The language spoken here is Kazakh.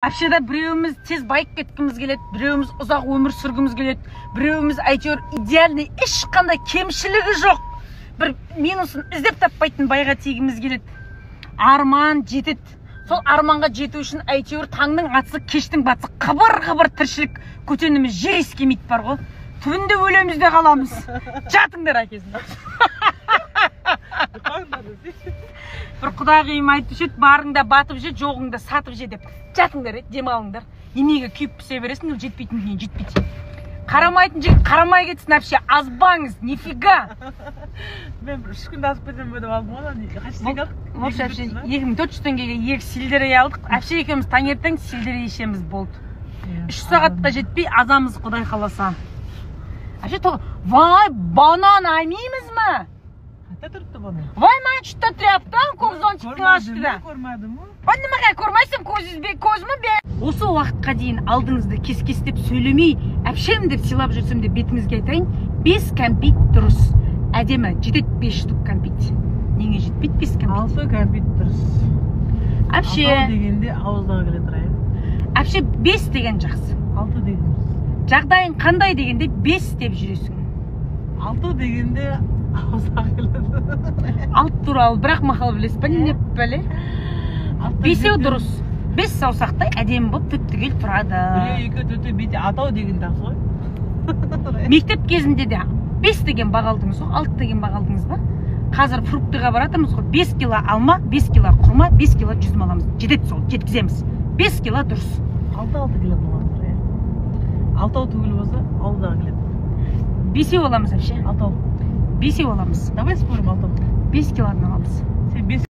Вообще біреуіміз тез байып кеткіміз келеді, біреуіміз ұзақ өмір сүргіміз келеді, біреуіміз әйтеуір идеальный, ешқандай кемшілігі жоқ, бір минусын іздеп таппайтын байға тигіміз келеді. Арман жетеді. Сол арманға жету үшін әйтеуір таңның атысы, кештің батысы қыбыр қыбыр тіршілік, көтеніміз жер иіскемейді бар ғой. Түбінде өлеміз де қаламыз. Жатыңдар әкесін. Бір құдағиым айтушы еді, барыңда батып же, жоғыңда сатып же деп. Жатыңдар, демалыңдар. Енеге күйіп пісе бересің, ол жетпейтін дүние жетпейді. Қарамайтын жігіт қарамай кетсін вообще, азбаңыз, нифига. Мен бір 3 күнде азып кетемін бе деп алдым ғой, қанша теңге алдық? Вообще, 2400 теңгеге 2 сельдерей алдық. Вообще екеуміз таңертең сельдерей ішеміз, болды. 3 сағатқа жетпей азамыз, құдай қаласа. Вообще, вай, банан алмаймыз ма? Қайда тұрыпты банан? Вай, маған шutta тряпта, көк зонтиктің астында. Көрмедім ғой. Вай, nimaga көрмайсың, көзімі бе. Осы уақытқа дейін алдыңызды кес-кестеп сөйлемей, әпшем деп сыйлап жүрсем де бетіңізге айтайын, 5 кәмпит дұрыс. Әдемі, жетеді 5 штук кәмпит. Неге жетпейді 5 кәмпит? 6 кәмпит дұрыс. Әпше. 6 дегенде ауыздағы келе тұрайын. Әпше 5 деген жақсы. 6 деген дұрыс. Жағдайың қандай дегенде 5 деп жүресің. 6 дегенде ауыздағы келеді. 6 туралы бірақ мақал білесіз ба, не бәле? 5-еу дұрыс. 5 саусақтай әдемі болып түп-түгел тұрады. 1, 2, 4, 5, атау деген жақсы ғой. Мектеп кезінде де 5 деген баға алдыңыз ғой, 6 деген баға алдыңыз ба? Қазір фруктыға баратырмыз ғой, 5 кило алма, 5 кило құрма, 5 кило жүзім аламыз. Жетеді сол, жеткіземіз. 5 кило дұрыс. 6-6 кило аламыз, иә. 6 түгел болса, ауыздағы келеді. 5 аламыз вообще. 6. 5 аламыз. Давай спорим, 6. 5 килодан аламыз. Сен 5